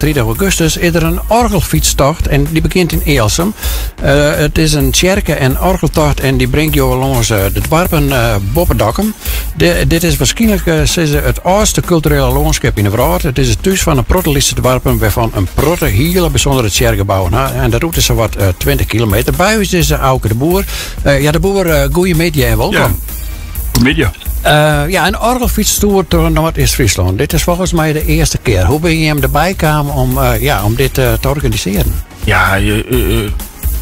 30 augustus, is der in oargelfytstocht en dy begjint yn Ealsum. It is in tsjerke en oargeltocht en dy bringt jo lâns de doarpen boppe Dokkum. Dit is wierskynlik sizze it âldste kulturele lânskip yn de wrâld. It is it thús fan in protte lytse doarpen wêrfan in protte hiele bysûndere tsjerkgebouwen ha. En de rûte is sawat 20 kilometer. By ús is Auke de Boer. Ja, de Boer, goeiemiddei en wolkom. Ja, goeiemiddei. Ja, in oargelfytstoer troch Noardeast-Fryslân. Dit is folgens my de earste kear. Hoe binne jim derby kaam om, ja, om dit te organisearjen? Ja,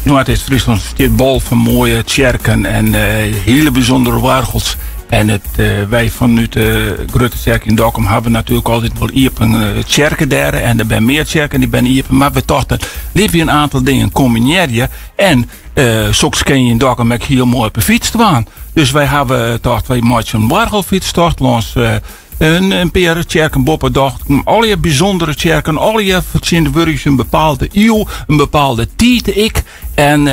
Noardeast-Fryslân stiet bol fan moaie tsjerken en hiele bysûndere oargels. En it, wy fanút de Grutte Tsjerke yn Dokkum hawwe natuerlik altyd wol iepen tsjerke dêr. En der binne mear tsjerken dy binne iepen. Mar we tochten, litte we in aantal dingen kombinearje. En soks kin je yn Dokkum ek hiel moai op 'e fyts dwaan. Dus wy hawwe tocht, wy meitsje in oargelfytstocht lâns in pear tsjerken boppe Dokkum. Allegear bysûndere tsjerken, allegear fertsjintwurdigje in bepaalde iuw, in bepaalde tiid ek. En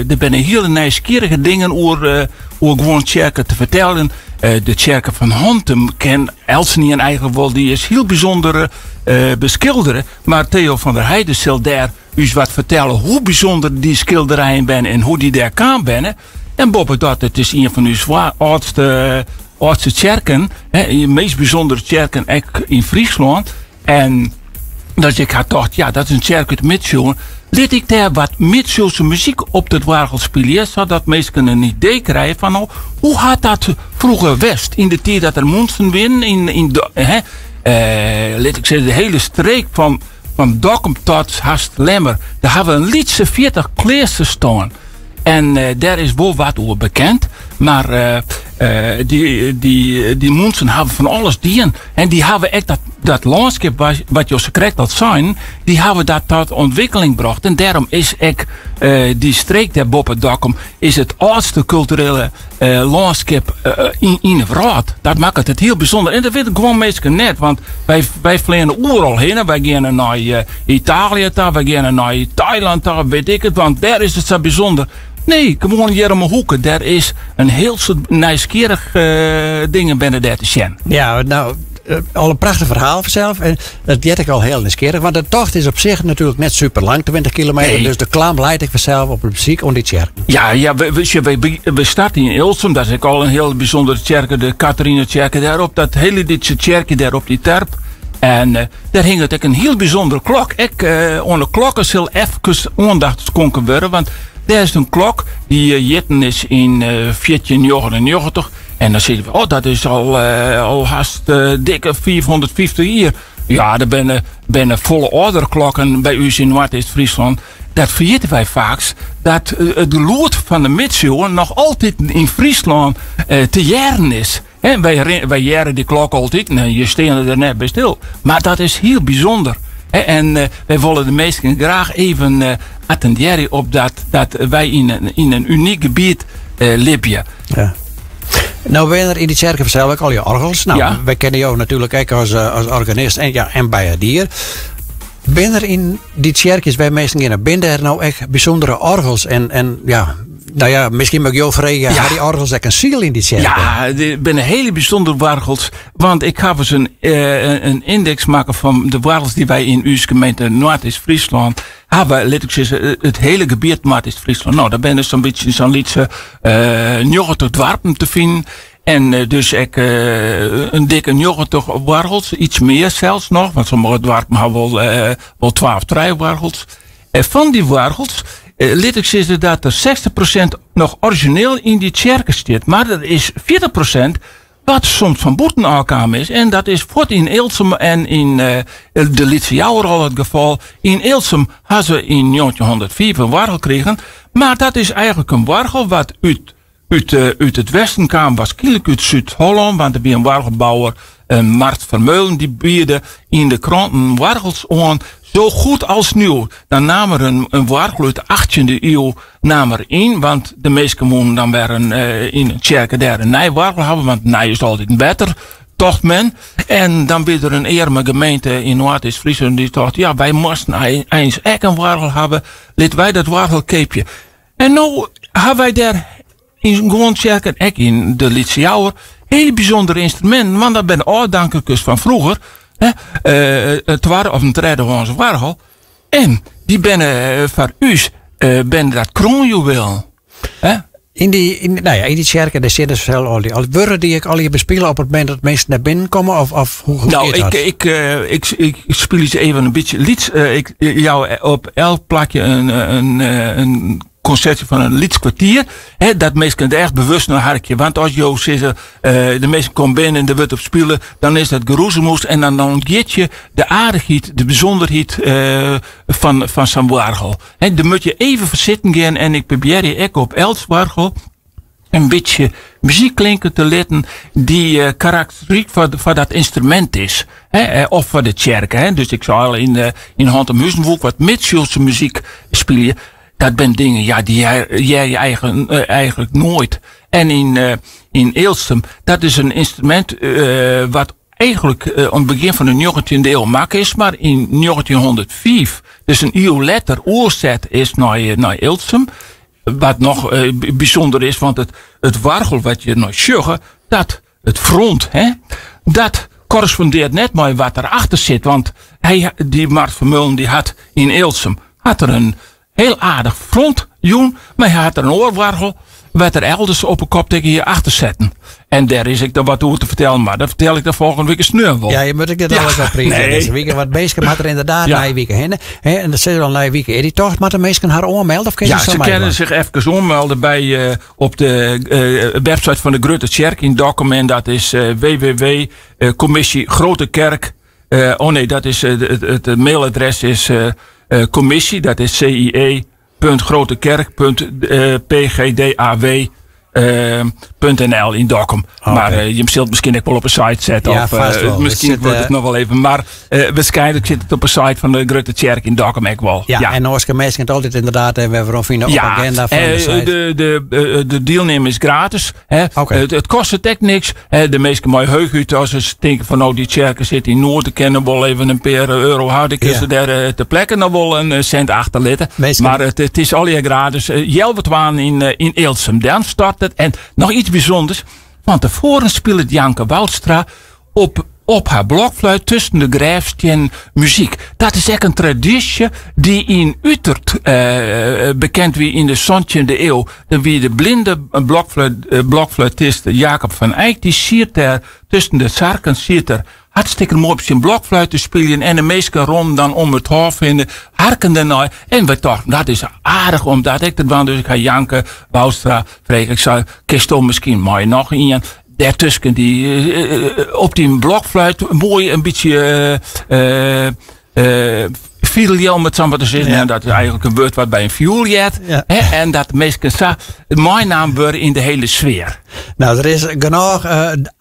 der binne hiele nijsgjirrige dingen oer, oer guon tsjerken te fertellen. De tsjerke fan Hantum ken eltsenien eigentlik wol, dy is hiel bysûnder beskildere. Mar Theo van der Heijden sil dêr ús wat fertelle hoe bysûnder dy skilderijen binne en hoe dy dêr kaam binne. En boppedat, it is ien fan ús âldste, âldste tsjerken, hè, de meast bysûndere tsjerken ek yn Fryslân. En dat ik ha tocht, ja, dat is in tsjerke út de midsiuwen. Lit ik dêr wat midsiuwse muzyk op dat oargel spylje, sadat minsken in idee krije fan, no, hoe hat dat froeger west yn de tiid dat der mûntsen wienen yn, yn hè, lit ik sizze, de hiele streek fan Fan Dokkum tot hast Lemmer, dêr hawwe in lytse 40 kleasters stân. En dêr is wol wat oer bekend, mar dy, dy, dy mûntsen hawwe fan alles dien. En dy hawwe ek dat, dat lânskip wat jo sakrekt al seinen, dy hawwe dat tot ûntwikkeling brocht. En dêrom is ek dy streek dêr boppe Dokkum is it âldste kulturele lânskip yn, yn de wrâld. Dat makket it hiel bysûnder. En dat witte guon minsken net, want wy, wy fleane oeral hinne. Wy geane nei Italië ta, wy geane nei Thailand ta, wit ik it, want dêr is it sa bysûnder. Nee, gewoan hjir om 'e hoeke. Dêr is in hiel soad nijsgjirrich dingen binne dêr te sjen. Ja, no, al in prachtich ferhaal fansels. En dat heart ek al hiel nijsgjirrich. Want de tocht is op sich natuerlik net super lang, 20 kilometer. Nee. Dus de klam leit ek fansels op de muzyk oan dy tsjerken. Ja, ja we, we, we, we starten yn Ealsum. Dat is ek al in hiel bysûndere tsjerke, de Catharinetsjerke dêr op. Dat hiele lytse tsjerkje dêr op dy terp. En uh, dêr hinget ek in hiel bysûndere klok. Ek uh, oan de klokken sil efkes oandacht skonken wurde. Want dêr is in klok dy uh, jitten is yn uh, 1499. En dan sizze we, oh, dat is al, uh, al hast uh, dikke 550 jier. Ja, der binne, binne folle âldere klokken by ús yn Noardeast-Fryslân. Dat ferjitte wy faaks, dat it gelûd fan de midsiuwen noch altyd yn Fryslân te hearren is. En wy, wy hearre dy klok altyd en je steane der net by stil. Mar dat is hiel bysûnder. En wy wolle de minsken graach even attindearje op dat, dat wy yn in, yn in unyk gebiet libje. Ja. No binne der yn dy tsjerke fansels ek allegear oargels. No, Ja. wy kenne jo natuerlik ek as, as organist en, ja, en beiaardier. Binne der yn dy tsjerkjes wêr minsken geane, binne der no ek bysûndere oargels? En, en ja, no ja, miskien moat ik jo freegje, Ja. ha dy oargels ek in siel yn dy tsjerke? Ja, der binne hiele bysûndere oargels. Want ik haw ris in, in yndeks makke fan de oargels dy't wy yn ús gemeente Noardeast-Fryslân hawwe. Lit ik sizze, it hiele gebiet Noardeast-Fryslân. No, dêr binne sa'n bytsje sa'n lytse 90 doarpen te finen. En dus ek in dikke 90 oargels, iets mear sels noch, want sommige doarpen hawwe wol, wol twa of trije oargels. En fan dy oargels lit ik sizze dat der 60% noch orizjineel yn dy tsjerke stiet. Mar der is 40% wat soms fan bûten ôfkaam is. En dat is fuort yn Ealsum en yn de Lytse Jouwer al it gefal. Yn Ealsum ha se yn 1905 in oargel krigen. Mar dat is eigentlik in oargel wat út, út, út it westen kaam, waarskynlik út Súd-Hollân, want der wie in oargelbouwer, Mart Vermeulen, dy biede yn de kranten oargels oan, zo goed als nieuw. Dan naam er in, in oargel út de 18e iuw naam er yn, want de minsken woenen dan wer in, yn in tsjerke dêr in nij oargel hawwe, want nij is altyd better, tocht men. En dan wie der in earme gemeente yn Noardeast-Fryslân dy't tocht, ja, wy moasten eins ek in oargel hawwe, lit wy dat oargel keapje. En no hawwe wy dêr yn guon tsjerken, ek yn de Lytse Jouwer, hiele bysûndere ynstruminten, want dat binne ôfdankerkes fan froeger. Hè, it twadde of in treddehâns oargel. En dy binne foar ús binne dat kroanjuwelen. Hè? Yn dy, yn, nou ja, yn dy tsjerke, dêr sitte dus al dy, al wurde dy ek allegear bespile op it momint dat minsken nei binnen komme? Of, of hoe, hoe Nou, giet ik, dat? ik, ik, ik spylje se even in bytsje lyts. Ik jou op elk plakje in konsertsje fan in lyts kwartier. Hè, dat minsken it echt bewust nei harkje. Want as jo sizze, de minsken komme binnen en der wurdt op spile, dan is dat geroezemoes en dan ûntgiet je de aardichheid, de bysûnderheid fan sa'n oargel. Hè, dêr moat je even foar sitten gean en ik probearje ek op elts oargel in bytsje muzyk klinke te litten dy't karakteristyk foar dat ynstrumint is. Hè, of foar de tsjerke. Hè. Dus ik sei al, yn Hantumhuzen woe ik wat midsiuwse muzyk spylje. Dat binne dingen, ja, dy hear je eigentlik noait. En yn Ealsum, dat is in ynstrumint wat eigentlik oan it begjin fan de njoggentjinde iuw makke is, mar yn njoggentjinhûndertfiif, dus in iuw letter, oerset is nei Ealsum. Wat noch bysûnder is, want it oargel wat je no sjogge, dat it front, hè, dat korrespondeart net mei wat der achter sit. Want hy, dy Mart Vermeulen, dy hat yn Ealsum hat er in hiel aardich front jûn, mar hy hat der in oar oargel wêr't er elders op 'e kop tikke hie achter setten. En dêr is ek noch wat oer te fertellen, mar dat fertel ik dan folgjende wike sneon wol. Ja, je moat ek net alles op nee. Dizze wike, want minsken moatte der ynderdaad nije wike hinne. Hè, en dat sizze al nije wike. Is dy tocht, moatte minsken har oanmelde of kinne Ja, se se kinne sich efkes oanmelde by op de website fan de Grutte Tsjerke yn Dokkum en dat is www commissie Grote Kerk. Oh nee, dat is it mailadres is commissie, dat is C I E punt grotekerk punt P G D A W punt N L yn Dokkum. Oké. Mar jim sil it miskien ek wol op 'e site sette. Ja, of, fêst wol. miskien Sit, wurdt it noch wol even. Mar wierskynlik sit it op 'e site fan de Grutte Tsjerke yn Dokkum ek wol. Ja, en oars kinne minsken it altyd ynderdaad even wer werom fine op Ja, agenda fan de site. De dielnimmer is gratis. Hè. Oké. It kostet ek niks. Hè, de minsken mei heechút as se tinke fan no dy tsjerke sit yn Noard, ik kin noch wol even in pear euro ha, dan kinne se dêr te plekke noch wol in sint achterlitte. Minsken Mar it is allegear gratis. Healwei twaen yn Ealsum. Dan start it. En noch iets bysûnders. Fan tefoaren spilet Janke Woudstra op har blokfluit tusken de grêfstiennen muzyk. Dat is ek in tradysje dy't yn Utert bekend wie yn de santjinde iuw. Der wie de blinde blokfluitist Jacob van Eyck, dy siet dêr tusken de sarken, siet er hartstikke moai op syn blokfluit te spyljen en de minsken rûnen dan om it hôf hinne, harken dernei. En wy tochten, dat is aardich om dat ek te dwaan. Dus ik ha Janke Woudstra frege, ik sei, kinsto miskien mei noch ien dêrtusken dy op dyn blokfluit moai in bytsje fidelje, om it sa mar te sizzen. Ja. En dat is eigentlik in wurd wat by in fioel heart. Ja. Hè? En dat minsken sa meinaam wurde yn de hiele sfear. Nou, der is genôch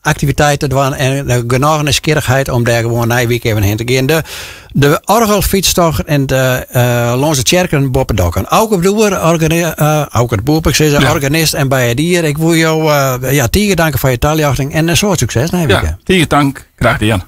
aktiviteit te dwaan en genôch nijsgjirrichheid om dêr gewoan nije wike even hinne te gean. De orgelfytstocht en de lâns de tsjerken boppe Dokkum. Auke Boer, Auke de Boer, ik sis, organist en beiaardier. Ik woe jo ja, tige danke foar je taljochting en in soad sukses nije wike. Ja, tige tank. Graach dien.